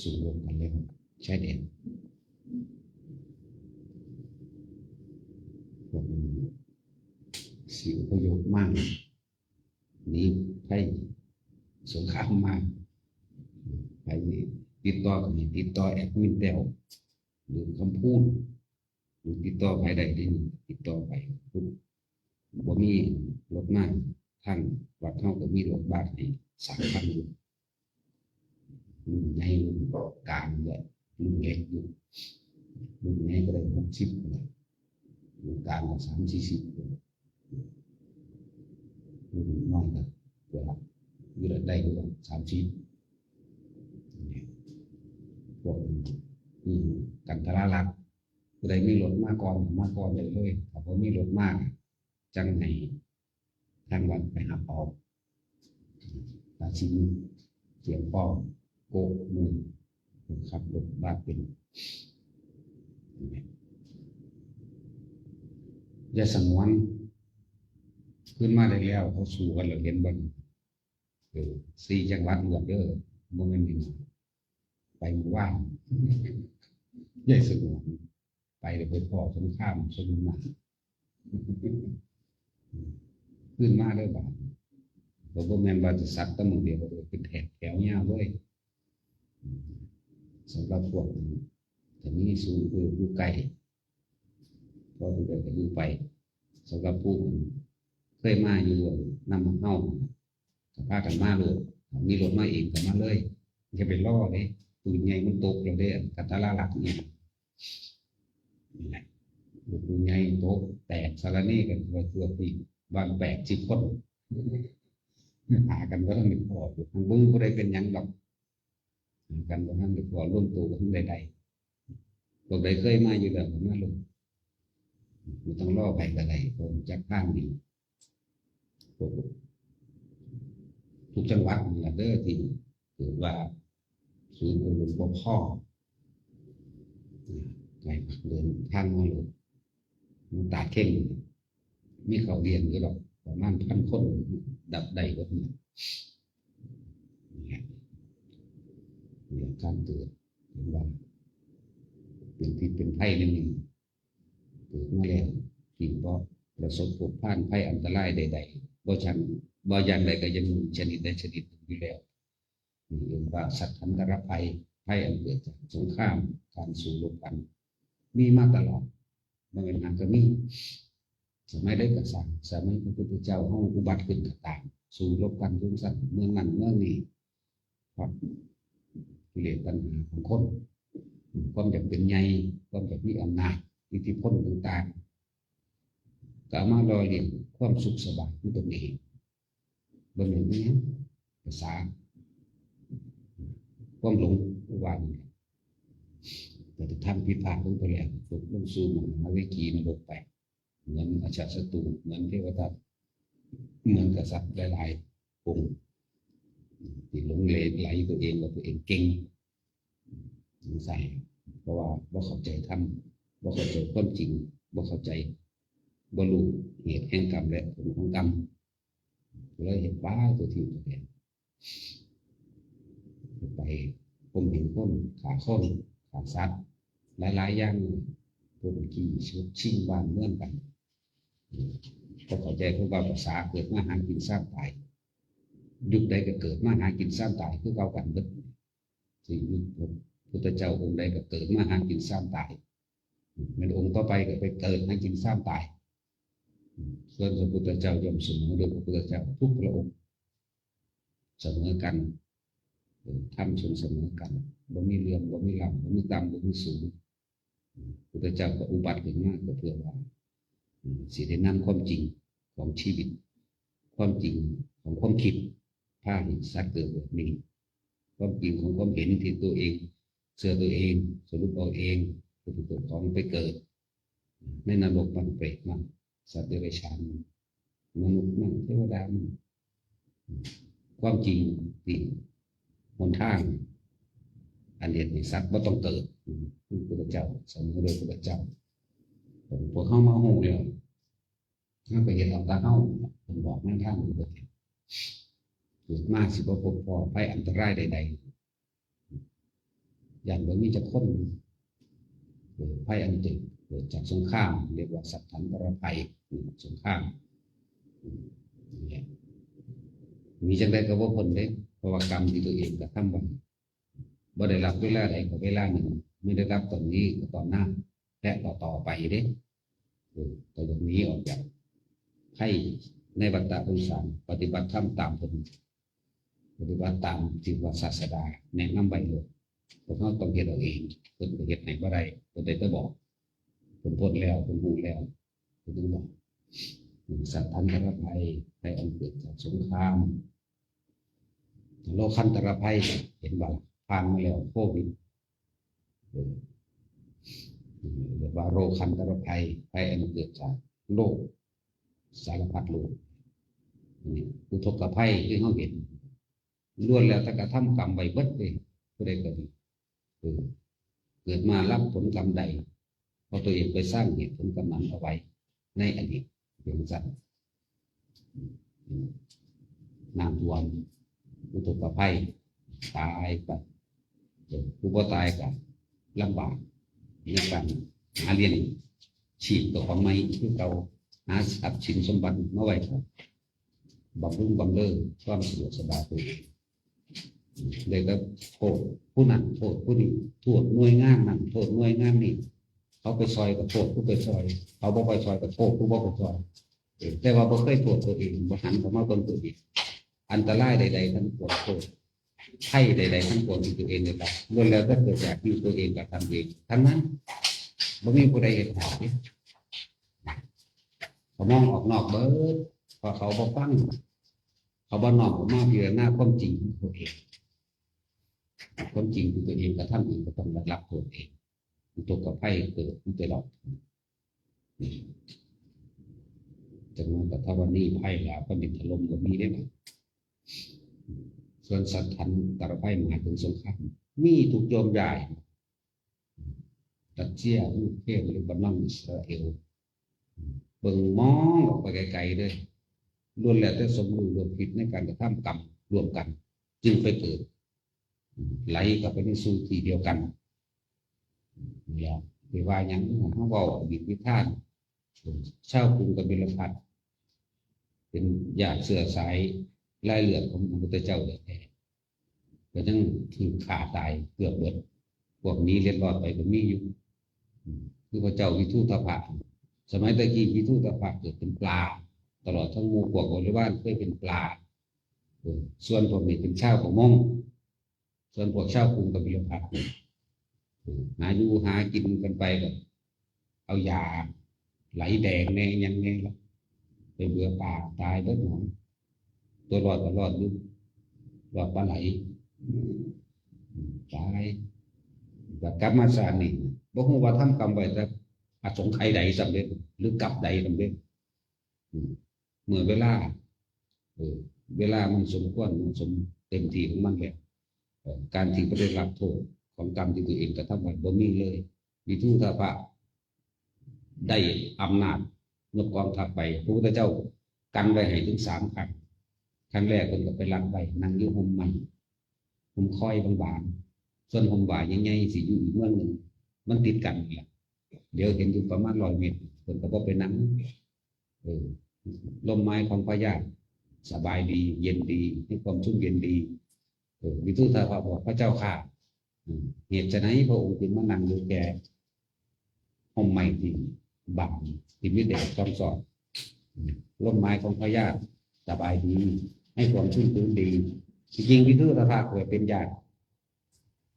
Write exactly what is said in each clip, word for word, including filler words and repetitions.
สู้รบกันแล้วชายแดน พวกมันสิอพยพมา หนีภัยสงครามมา ไปติดต่อกันนี่ติดต่อแอดมินแต้ว หรือคำพูน หรือติดต่อใครได้ที่นี่ติดต่อไปปุ๊บ บ่มีรถมา ทางวัดเฮาก็มีรถบัสให้สามคันอยู่ รุ่นใหญ่รุ่นกลางและรุ่นเล็กอยู่ รุ่นใหญ่ก็ได้หกสิบ รุ่นกลางก็สามสี่สิบ รุ่นน้อยก็เกือบอยู่ได้อยู่สามสิบ พวกนี้กันทรลักษณ์ ผู้ใดมีรถมาก่อนมาก่อนได้เลย ถ้าบ่มีรถมา จั่งให้ทางวัดไปรับเอา ตาชินเตรียมพร้อม โกะมือขับรถบัสเป็น อย่าสงวน ขึ้นมาได้แล้ว เขาสู้กันแล้ว เห็นบ่ เออ สี่จังหวัดรวดเด้อ บ่แม่นน้อยๆ ไปหมู่บ้าน อย่าสงวน ไปแล้วไปพ้อสงครามสงคราม ขึ้นมาเด้อบาด ก็บ่แม่นว่าจะสักแต่มื้อเดียว เป็นแถบแถวยาวเลย สำหรับพวกนั้น ถ้ามีศูนย์คือผู้ไกล พอผู้ใดก็อยู่ไป สำหรับผู้เคยมาอยู่นำเฮา ก็พากันมาโลด มีรถมาเองก็มาเลย อย่าไปรอเด้ ปืนใหญ่มันตกแล้วเด้ กันทรลักษณ์เนี่ย นี่แหละ ลูกปืนใหญ่ตก แตกสารเนกันไปทั่วที่ บ้านแปดสิบคน หากันบ่ทันได้พ้ออยู่ ทางเบิ่งบ่ได้เป็นหยังดอก หากันบ่ทันได้พ้อ รวมตัวบ่ทันได้ได้ พวกใดเคยมาอยู่แล้วก็มาโลด บ่ต้องรอไผก็ได้ เพราะจักทางดี พวกทุกจังหวัดนี่ล่ะเด้อ ที่เกิดว่าศูนย์อบรมบ่พอ ไกลเดินทางมาโลด มันตาดเข่ง มีเขาเรียนอยู่ดอก ประมาณพันคน ดับได้เบิดนี่ นี่แหละ นี่แหละการเกิด เห็นว่า เป็นพิษเป็นภัยนั่นเอง เกิดมาแล้ว ที่บ่ประสบพบผ่านภัยอันตรายใดๆ บ่ชัน บ่อย่างใดก็ยังมีชนิดใดชนิดหนึ่งอยู่แล้ว นี่เรียกว่าสัตว์อันตรภัย ภัยอันเกิดจากสงคราม การสู้รบกัน มีมาตลอด บ่แม่นหากะมี สมัยใดก็ซ่าง สมัยพระพุทธเจ้าเฮาอุบัติขึ้นก็ตาม สู้รบกันอยู่ซั่น เมืองนั้นเมืองนี้ เพราะกิเลสตัณหาของคน ความอยากเป็นใหญ่ ความอยากมีอำนาจ อิทธิพลต่างๆ ก็เอามาหล่อเลี้ยงความสุขสบายของตนเอง บ่แม่นอิหยัง ภาษา ความหลง ว่านี่แหละ แต่ถ้าทำผิดพลาดลงไปแล้ว ตกลงสู่มหาเวจีนรกไป เหมือนอาชาติศัตรู เหมือนเทวทัต เหมือนกษัตริย์หลายๆ องค์ ที่หลงไหลตัวเองว่าตัวเองเก่ง สงสัย เพราะว่าบ่เข้าใจธรรม บ่เข้าใจความจริง บ่เข้าใจ บ่รู้เหตุแห่งกรรมและผลของกรรม ก็เลยเฮ็ดบาปตัวที่ตัวแดน ไปข่มเหงคน ฆ่าคน ฆ่าสัตว์ หลายๆ อย่าง ปล้นจี้ ฉกชิงบ้านเมืองกัน บ่เข้าใจ เพราะว่าภาษาเกิดมาหากินซ้ำตาย ยุคใดก็เกิดมาหากินซ้ำตายคือเก่ากันเบิด สิยุคพุทธเจ้าองค์ใดก็เกิดมาหากินซ้ำตาย แม่นองค์ต่อไปก็ไปเกิดหากินซ้ำตาย ส่วนพระพุทธเจ้าย่อมเสมอโดยพระพุทธเจ้าทุกพระองค์ เสมอกัน เออ ธรรมชนเสมอกัน บ่มีเหลื่อม บ่มีล้ำ บ่มีต่ำ บ่มีสูง พุทธเจ้าก็อุบัติขึ้นมาก็เพื่อว่า อืม สิได้นำความจริงของชีวิต ความจริงของความคิด พาให้สัตว์เกิดแบบนี้ ความจริงของความเห็นที่ตัวเอง เชื่อตัวเอง สรุปเอาเอง เป็นตัวของไปเกิด ในนรกบ้าง เปรตบ้าง สัตว์เดรัจฉานบ้าง มนุษย์บ้าง เทวดาบ้าง ความจริงที่หนทาง อันเฮ็ดให้สัตว์บ่ต้องเกิด คือพระพุทธเจ้า เสมอโดยพระพุทธเจ้า พวกเฮามาฮู้แล้ว เฮาก็เฮ็ดเอาแต่เฮา เพิ่นบอกแนวทางเพิ่นเบิด เกิดมาสิบ่พบพ้อภัยอันตรายใดๆ เ ย่านบ่มีจักคน เออ ภัยอันเกิด เกิดจากสงคราม เรียกว่าสัตถันตรภัย อืม สงคราม อืม นี่แหละ มีจังใดก็บ่พ้นเด้ เพราะว่ากรรมที่ตัวเองกระทำไว้ บ่ได้รับเวลาใดก็เวลาหนึ่ง ไม่ได้รับตอนนี้ก็ตอนหน้า และต่อๆไปเด้ เออ ก็อยากหนีออกจากภัยในวัฏฏะสงสาร ปฏิบัติธรรมตามเพิ่น ปฏิบัติตามที่ว่าศาสดาแนะนำไว้โลด พวกเราต้องเฮ็ดเอาเอง เพิ่นก็เฮ็ดให้บ่ได้ เพิ่นได้แต่บอก เพิ่นพ้นแล้ว เพิ่นรู้แล้ว เพิ่นถึงบอก สัตถันตรภัย ภัยอันเกิดจากสงคราม โรคันตรภัย เห็นบ่ล่ะ ผ่านมาแล้ว โควิด เออ เรียกว่าโรคันตรภัย ภัยอันเกิดจากโรคสารพัดโรค นี่อุทกภัยที่เราเห็น ล้วนแล้วแต่กระทำกรรมไว้เบิดเลย ผู้ใดก็ดี เออ เกิดมารับผลกรรมใด เพราะตัวเองไปสร้างเหตุผลกรรมนั้นเอาไว้ในอดีต เป็นจังซั่น น้ำท่วม อุทกภัย ตายไป เออ ผู้บ่ตายก็ลำบากในการหาเลี้ยงชีพตัวของใหม่ คือเก่า หาทรัพย์สินสมบัติมาไว้ครับ บำรุงบำเรอความสะดวกสบายตัวเอง เลยก็โทษผู้นั้น โทษผู้นี้ โทษหน่วยงานนั้น โทษหน่วยงานนี้ เขาไปซอยก็โทษผู้ไปซอย เขาบ่ไปซอยก็โทษผู้บ่ไปซอย เออ แต่ว่าบ่เคยโทษตัวเอง บ่หันเข้ามาเบิ่งตัวเอง อันตรายใดๆทั้งปวง โทษภัยใดๆทั้งปวงที่ตัวเองได้รับ ล้วนแล้วแต่เกิดจากที่ตัวเองกระทำเองทั้งนั้น บ่มีผู้ใดเฮ็ดให้เด้ เขามองออกนอกเบิด เพราะเขาบ่ฟัง เขาบ่น้อมออกมาพิจารณาความจริงของตัวเอง ความจริงที่ตัวเองกระทำเองก็ต้องได้รับโทษเอง อุทกภัยเกิดขึ้นตลอด จังหวะปัทวนีภัยหลาพระนินทลมก็มีได้ไหม ส่วนสัตถันตรภัยหมายถึงสงคราม มีทุกโยมยาย รัสเซีย ยูเครน เลบานอน อิสราเอล เบิ่งมองออกไปไกลๆเด้อ ล้วนแล้วแต่สมรู้ร่วมคิดในการกระทำกรรมร่วมกัน จึงไปเกิด ไหลกลับไปในสู่ที่เดียวกัน เนี่ย ไปว่าหยัง เฮาเว้าอดีตนิทาน ชาวกรุงกบิลพัสดุ์ เป็นญาติเชื้อสายลายเลือดของพระพุทธเจ้าแท้ๆ ก็ยังถูกฆ่าตายเกือบเบิด พวกหนีเล็ดลอดไปก็มีอยู่ อืม คือพระเจ้าวิทูธภะ สมัยตะกี้วิทูธภะเกิดเป็นปลา ตลอดทั้งหมู่พวกบริวารเคยเป็นปลา เออ ส่วนพวกนี้เป็นชาวประมง ส่วนพวกชาวกรุงกบิลพัสดุ์นี่ เออ หาอยู่หากินกันไปก็ เอายาไหลแดงแน่หยังแน่ละ ไปเบือปลาตายเบิดหนอง ตัวรอดก็รอดอยู่ รอดปลาไหล อืม ตาย ก็กลับมาชาตินี้ บ่ฮู้ว่าทำกรรมไว้แต่อสงไขยใดสำเร็จ หรือกัปใดสำเร็จ อืม เมื่อเวลา เออ เวลามันสมควรเหมาะสมเต็มที่ของมันแล้ว เอ่อ การที่บ่ได้รับโทษของกรรมที่ตัวเองกระทำไว้บ่มีเลย วิทูธภะได้อำนาจยกกองทัพไป พระพุทธเจ้ากันไว้ให้ถึงสามครั้ง ครั้งแรกเพิ่นก็ไปลักไว้ นั่งอยู่ฮ่มไม้ ฮ่มคอยบางๆ ส่วนฮ่มว่าใหญ่ๆ สิอยู่อีกเมืองหนึ่ง มันติดกันนี่แหละ เดี๋ยวเห็นอยู่ประมาณร้อยเมตร เพิ่นก็บ่ไปนั่ง เออ ร่มไม้ของพญา สบายดี เย็นดี มีความชุ่มเย็นดี เออ วิทูธภะบอก พระเจ้าข้า อืม เหตุไฉนพระองค์จึงมานั่งอยู่แก่ฮ่มไม้ที่บัง ที่มีแดดส่องสอด อืม ร่มไม้ของพญา สบายดี ให้ความชุ่มชื้นดี จริงๆ วิทูธภะเกิดเป็นญาติ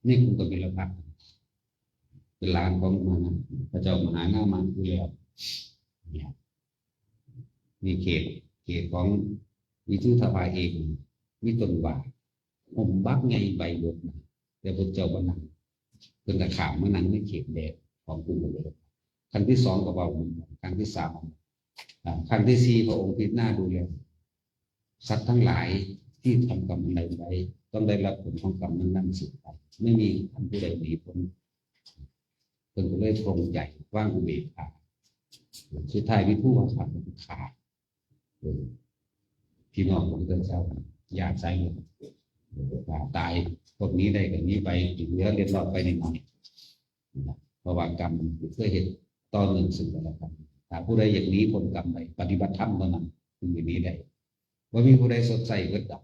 นี่กรุงกบิลพัสดุ์ เป็นหลานของมหา พระเจ้ามหานามะอยู่แล้ว เนี่ย นี่เขต เขตของวิทูธภะเอง มีต้นว่า ฮ่มบักใหญ่ใบเบิดนะ แต่พระเจ้าบ่นั่ง เพิ่นก็ข้ามมานั่งในเขตแดนของกรุงเทพ ครั้งที่สองก็เว้า ครั้งที่สาม อ่า ครั้งที่สี่ พระองค์พิจารณาดูแล้ว สัตว์ทั้งหลายที่ทำกรรมอันใดไว้ ต้องได้รับผลของกรรมนั้นๆสืบไป ไม่มีท่านผู้ใดหนีพ้น เพิ่นก็เลยปลงใจวางอุเบกขา สุดท้ายวิทูธภะก็ขาด เออ พี่น้องของพระเจ้า ญาติสายเลือด ถ้าตาย พวกนี้ได้ก็หนีไป เหลือเล็ดลอดไปนิดหน่อยนะ เพราะว่ากรรมมันเคยเฮ็ดต่อเนื่องซึ่งกันและกัน ถ้าผู้ใดอยากหนีพ้นกรรมได้ ปฏิบัติธรรมเท่านั้น ถึงจะหนีได้ บ่มีผู้ใดสดใสเบิดดอก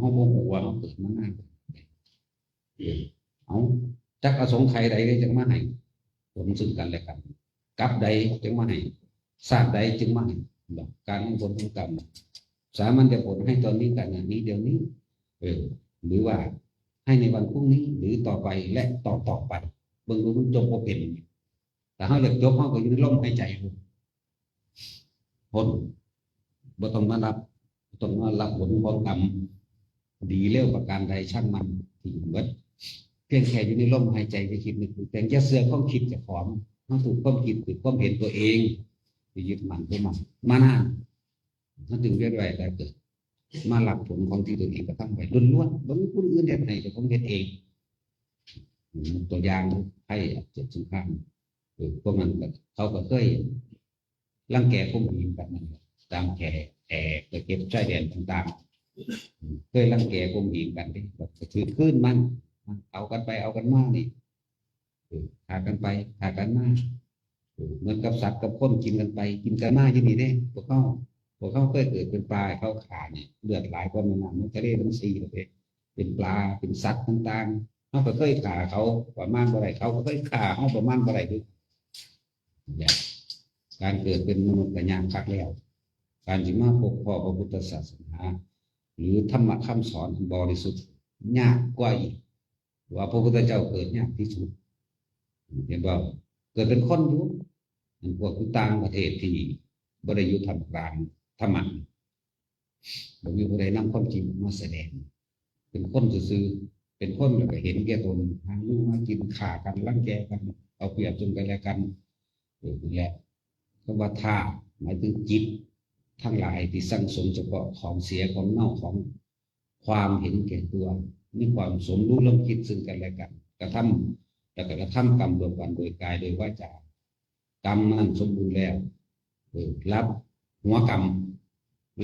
เฮาบ่ฮู้ว่าเฮาเกิดมานานปานใด เออ เอา จักอสงไขยใดจั่งมาให้ผลซึ่งกันและกัน กับใดจั่งมาให้ ชาติใดจั่งมาให้ ดอก การให้ผลของกรรม สามัญญผลให้ตอนนี้ ขณะนี้ เดี๋ยวนี้ เออ หรือว่าให้ในวันพรุ่งนี้ หรือต่อไป และต่อต่อไป เบิ่งดูมันจบบ่เป็น ถ้าเฮาอยากจบ เฮาก็อยู่ในลมหายใจ พ้น บ่ต้องมารับ บ่ต้องมารับผลของกรรม ดีเลวประการใดช่างมัน ทิ้งเบิด เพียงแค่อยู่ในลมหายใจ จะคิดนึกปรุงแต่ง อย่าเชื่อความคิดเจ้าของ เฮาถูกความคิด ถูกความเห็นตัวเอง ไปยึดมั่นถือมั่น มานาน มันจึงเวียนว่ายตายเกิด มารับผลของที่ตัวเองกระทำไปล้วนๆ บ่มีผู้อื่นเฮ็ดให้ เจ้าของเฮ็ดเอง อืม ตัวอย่างไพ่เจ็ดสงคราม เออ พวกนั้นก็ เขาก็เคยรังแกข่มเหงกันนั่นแหละ ตามแขก แขกไปเก็บชายแดนต่างๆ อืม เคยรังแกข่มเหงกันเด้ ก็ถือคืนมัน เอากันไปเอากันมานี่ เออ ฆ่ากันไปฆ่ากันมา เออ เหมือนกับสัตว์กับคนกินกันไปกินกันมาอยู่นี่เด้ พวกเขา พวกเขาเคยเกิดเป็นปลา เขาฆ่าเนี่ย เลือดไหลกว่าแม่น้ำในทะเลทั้งสี่เลยเด้ เป็นปลา เป็นสัตว์ต่างๆ เขาก็เคยฆ่าเขาประมาณบ่ได้ เขาก็เคยฆ่าเขาประมาณบ่ได้เด้ เนี่ย การเกิดเป็นมนุษย์ก็ยากคักแล้ว การสิมาพบพ้อพระพุทธศาสนา หรือธรรมะคำสอนอันบริสุทธิ์ ยากกว่าอีก ว่าพระพุทธเจ้าเกิดยากที่สุด เห็นบ่ เกิดเป็นคนอยู่ อันพวกอยู่ต่างประเทศที่บ่ได้อยู่ท่ามกลางธรรมะ บ่มีผู้ใดนำความจริงมาแสดง เป็นคนซื่อๆ เป็นคนแล้วก็เห็นแก่ตน หาอยู่หากิน ฆ่ากัน รังแกกัน เอาเปรียบซึ่งกันและกัน เออ นั่นแหละ คำว่าธาตุ หมายถึงจิตทั้งหลายที่สั่งสมเฉพาะของเสีย ของเน่า ของความเห็นแก่ตัว มีความสมรู้ร่วมคิดซึ่งกันและกัน กระทำ แล้วก็กระทำกรรมร่วมกันโดยกาย โดยวาจา กรรมนั้นสมบูรณ์แล้ว เออ รับหัวกรรม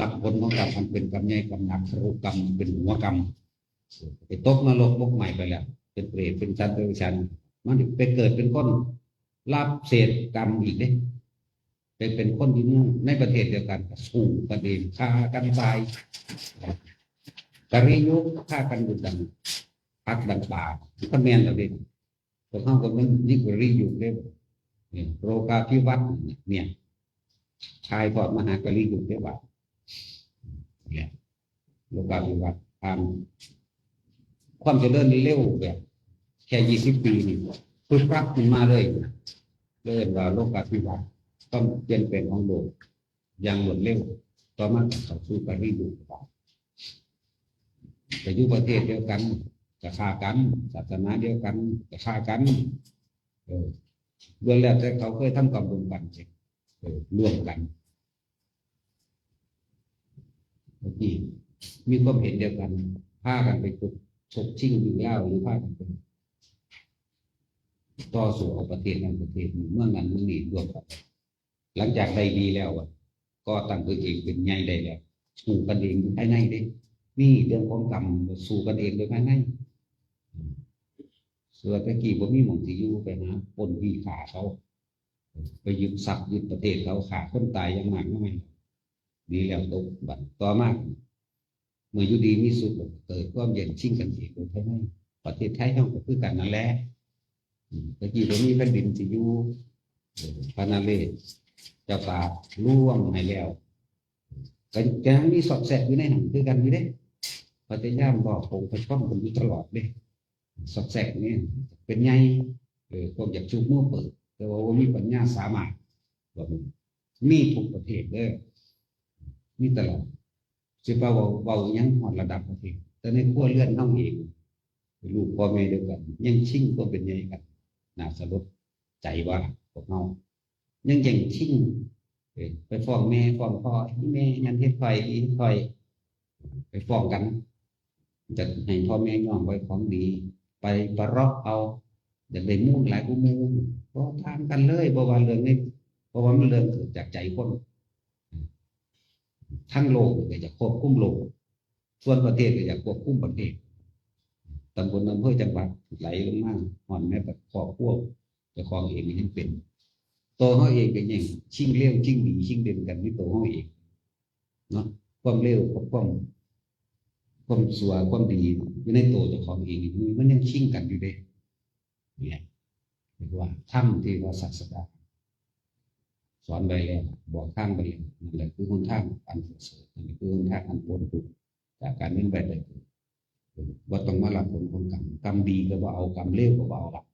รับผลของกรรม มันเป็นกรรมใหญ่กรรมหนัก คารุกรรมเป็นหัวกรรม เออ ไปตกนรกหมกไหม้ไปแล้ว เป็นเปรต เป็นสัตว์เดรัจฉาน มันไปเกิดเป็นคน รับเศษกรรมอีกเด้ ไปเป็นคนอยู่เมือง ในประเทศเดียวกัน ก็สู้กันเอง ฆ่ากันตาย กะริยุค ฆ่ากันอยู่ดังผักดังปลา มันก็แม่นแล้วเด้ พวกเขาก็มันนี่กะริยุคเด้ เนี่ย โลกาภิวัตน์เนี่ย ถ่ายทอดมาหากะริยุคเด้ ว่า เนี่ย โลกาภิวัตน์ ผ่านความเจริญเร็วแบบ แค่ยี่สิบปีนี่ ปึ๊บปั๊บขึ้นมาเลย เรียกว่าโลกาภิวัตน์ ต้องเปลี่ยนแปลงของโลกอย่างรวดเร็ว ต่อมาก็เข้าสู่กะริยุค ก็อยู่ประเทศเดียวกัน ก็ฆ่ากัน ศาสนาเดียวกัน ก็ฆ่ากัน เออ ล้วนแล้วแต่เขาเคยทำกรรมร่วมกัน เออ ร่วมกัน ที่มีความเห็นเดียวกัน พากันไปฉก ฉกชิงวิ่งราว หรือพากันไปต่อสู้เอาประเทศนั้นประเทศนี้ เมืองนั้นเมืองนี้ร่วมกัน หลังจากได้ดีแล้วอะ ก่อตั้งตัวเองเป็นใหญ่ได้แล้ว สู้กันเองอยู่ภายในเด้ นี่เรื่องของกรรม สู้กันเองโดยภายใน อืม ส่วนตะกี้บ่มีหม่องสิอยู่ ไปหาปล้นจี้ฆ่าเขา ไปยึดทรัพย์ยึดประเทศเขา ฆ่าคนตายอย่างมากมาย ดีแล้วตกบัด ต่อมา เมื่ออยู่ดีมีสุข เกิดความแย่งชิงกันเองโดยภายใน ประเทศไทยเฮาก็คือกันนั่นแหละ อืม ตะกี้บ่มีแผ่นดินสิอยู่ เออ พระนเรศเจ้าตากล่วงให้แล้ว ก็ยังมีซอกแซกอยู่ในหั้นคือกันอยู่เด้ พยายามบอกองค์พระชนกันอยู่ตลอดเด้ ซอกแซกนี่เป็นใหญ่ เออ พวกอยากชูมือเปิด แต่ว่าบ่มีปัญญาสามารถ ว่ามีทุกประเทศเด้อ มีตลอด สิไปเว้า เว้าหยังฮอดระดับประเทศ แต่ในครัวเรือนเฮาเอง ลูกพ่อแม่เดียวกัน ยังชิงความเป็นใหญ่กัน น่าสลดใจว่าพวกเฮายังแย่งชิง เอ้ย ไปฟ้องแม่ฟ้องพ่อ อีแม่นั่นเฮ็ดข่อย อีเฮ็ดข่อย ไปฟ้องกัน จะให้พ่อแม่ยอมไว้ของดี ไปประเลาะเอา อยากได้มูลหลายกว่าหมู่ บ่ต่างกันเลย บ่ว่าเรื่องนี้ เพราะว่ามันเรื่องเกิดจากใจคน ทั้งโลกก็อยากควบคุมโลก ส่วนประเทศก็อยากควบคุมประเทศ ตำบลอำเภอจังหวัด ไหลลงมาฮอดแม้แต่ครอบครัวเจ้าของเองยังเป็น ตัวเฮาเองก็ยังชิงเลวชิงดีชิงเด่นกันในตัวเฮาเองเนาะ ความเลวกับความ ความชั่วความดีอยู่ในตัวเจ้าของเองนี่มันยังชิงกันอยู่เด้ เนี่ยเรียกว่าธรรมที่ว่าศาสดาสอนไปแล้ว บอกทางไปแล้ว นั่นแหละคือหนทางอันประเสริฐ นั่นแหละคือหนทางอันพ้นทุกข์จากการเวียนว่ายตายเกิด บ่ต้องมารับผลของกรรม กรรมดีก็บ่เอา กรรมเลวก็บ่เอาละ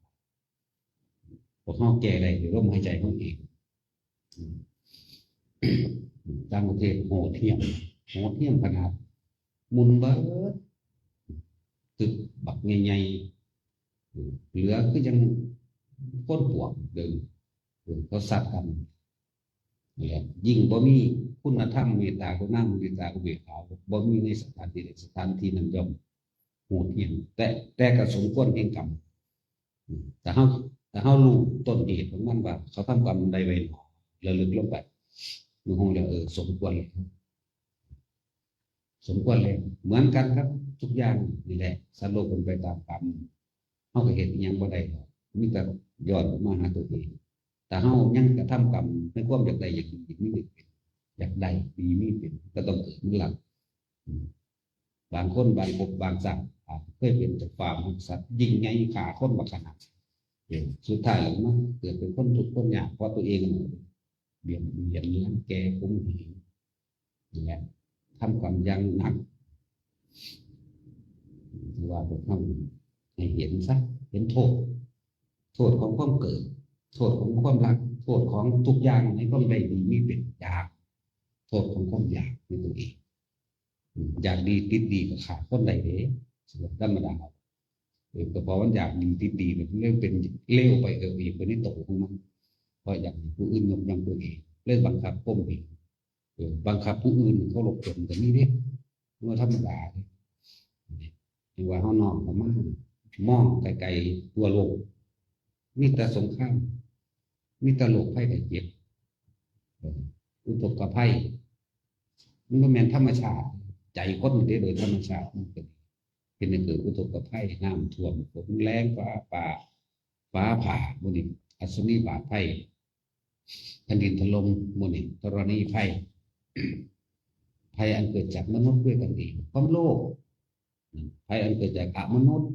พวกเฮาแก้ได้ด้วยลมหายใจของเอง อืม ต่างประเทศโหดเหี้ยม โหดเหี้ยมขนาด หมุนเบิด ตึกบักใหญ่ๆ อืม เหลือคือจั่งคนปวกเดิน อืม เขาซัดกัน นี่แหละ ยิ่งบ่มีคุณธรรมเมตตากรุณามุทิตาอุเบกขา บ่มีในสถานที่ใดสถานที่นั้นย่อมโหดเหี้ยม แต่ แต่ก็สมควรแห่งกรรม อืม แต่เฮา แต่เฮารู้ต้นเหตุของมันว่า เขาทำกรรมใดไว้หนอ ระลึกลงไป มันคงจะ เออ สมควรแล้ว สมควรแล้ว เหมือนกันครับ ทุกอย่างนี่แหละ สัตว์โลกเป็นไปตามกรรม เฮาก็เฮ็ดอิหยังบ่ได้หรอก มีแต่ย้อนกลับมาหาตัวเอง แต่เฮายังกระทำกรรมในความอยากได้อยากดีมีเป็น อยากได้ดีมีเป็น ก็ต้องเกิดมาหลัง อืม บางคนบางภพบางชาติอาจจะเคยเป็นเจ้าฟ้ามหากษัตริย์ยิ่งใหญ่ฆ่าคนบักขนาด เออ สุดท้ายแล้วมาเกิดเป็นคนทุกข์คนยากเพราะตัวเองเบียดเบียนรังแกข่มเหง นี่แหละ ทำกรรมอย่างหนัก ถือว่าพวกเฮาให้เห็นซะ เห็นโทษ โทษของความเกิด โทษของความรัก โทษของทุกอย่างในความได้ดีมีเป็น อยาก โทษของความอยากในตัวเอง อืม อยากดีติดดีก็ฆ่าคนได้เด้ ธรรมดา เออ ก็เพราะมันอยากดีติดดี มันเลยเป็นเลวไปเอง ไปในตัวของมัน เพราะอยากให้ผู้อื่นยกย่องตัวเอง เลยบังคับข่มเหง เออ บังคับผู้อื่นเคารพตนก็มีเด้ มันธรรมดาเด้ นี่ ที่ว่าเฮาน้อมเข้ามา มองไกลๆ ทั่วโลก มีแต่สงคราม มีแต่โรคภัยไข้เจ็บ เออ อุทกภัย มันบ่แม่นธรรมชาติ ใจคนนี่เด้ โดยธรรมชาติมันเป็น เป็นให้เกิดอุทกภัย น้ำท่วม ฝนแล้ง ฟ้าผ่า ฟ้าผ่า หมู่นี้ อัศนีบาตภัย แผ่นดินถล่ม หมู่นี้ ธรณีภัย ภัยอันเกิดจากมนุษย์ด้วยกันเอง ความโลภ ภัยอันเกิดจากอมนุษย์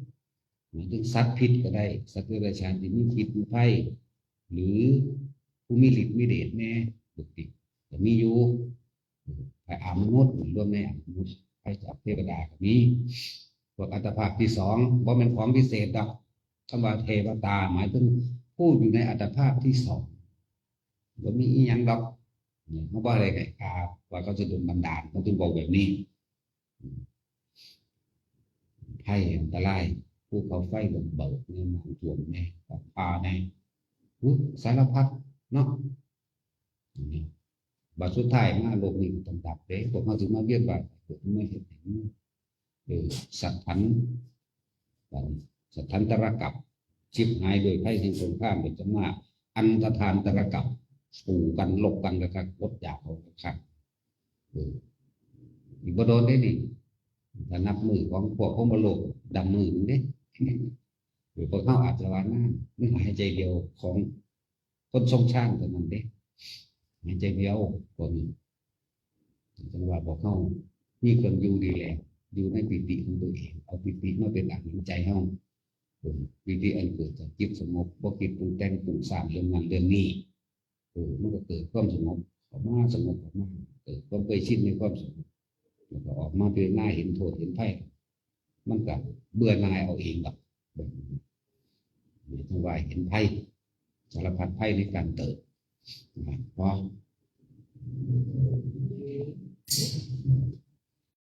หมายถึงสัตว์พิษก็ได้ สัตว์เดรัจฉานที่มีพิษมีภัย หรือผู้มีฤทธิ์มีเดชแน่ ปกติก็มีอยู่ ภัยอมนุษย์ รวมในอมนุษย์ ภัยจากเทวดาก็มี พวกอัตภาพที่สอง บ่แม่นของพิเศษดอก คำว่าเทวตาหมายถึงผู้อยู่ในอัตภาพที่สอง บ่มีอีหยังดอก เนี่ย เขาบ่ได้ให้ข่าวว่าเขาจะโดนบันดาล เขาจึงบอกแบบนี้ ภัยอันตราย ภูเขาไฟระเบิด แม่น้ำท่วมแน่ ฟ้าผ่าแน่ อุ๊ย สารพัดเนาะ นี่ บัดสุดท้ายมาโลกนี้ก็ต้องดับเด้ พวกเขาสิมาเวียนว่ายเกิดมาเฮ็ดหยัง เออ สัตว์พัน บัดนี้ สัตว์พันตรกับ ชิบหายโดยภัยแห่งสงคราม โดยจะมาอันตรธานตรกับ สู้กัน รบกัน แล้วก็อดอยากเอาคัก เออ อีกบ่โดนเด้นี่ ถ้านับมือของพวกพรหมโลก ดำมือหนึ่งเด้ เออ พวกเขาอาจจะว่านั่น มันหายใจเดียวของคนทรงฌานเท่านั้นเด้ หายใจเดียว พวกนี้ จังว่าพวกเขามีเครื่องอยู่ดีแล้ว อยู่ในปีติของตัวเอง เอาปีติมาเป็นอาหารใจเฮา เออ ปีติอันเกิดจากจิตสงบ บ่คิดปรุงแต่งปรุงสร้างเรื่องนั้นเรื่องนี้ เออ มันก็เกิดความสงบ เข้ามาสงบเข้ามา เกิดความเคยชินในความสงบ แล้วก็ออกมาพิจารณาเห็นโทษเห็นภัย มันก็เบื่อหน่ายเอาเองดอก แบบนี้ นี่ต้องว่าเห็นภัย สารพัดภัยในการเกิด นะ เพราะ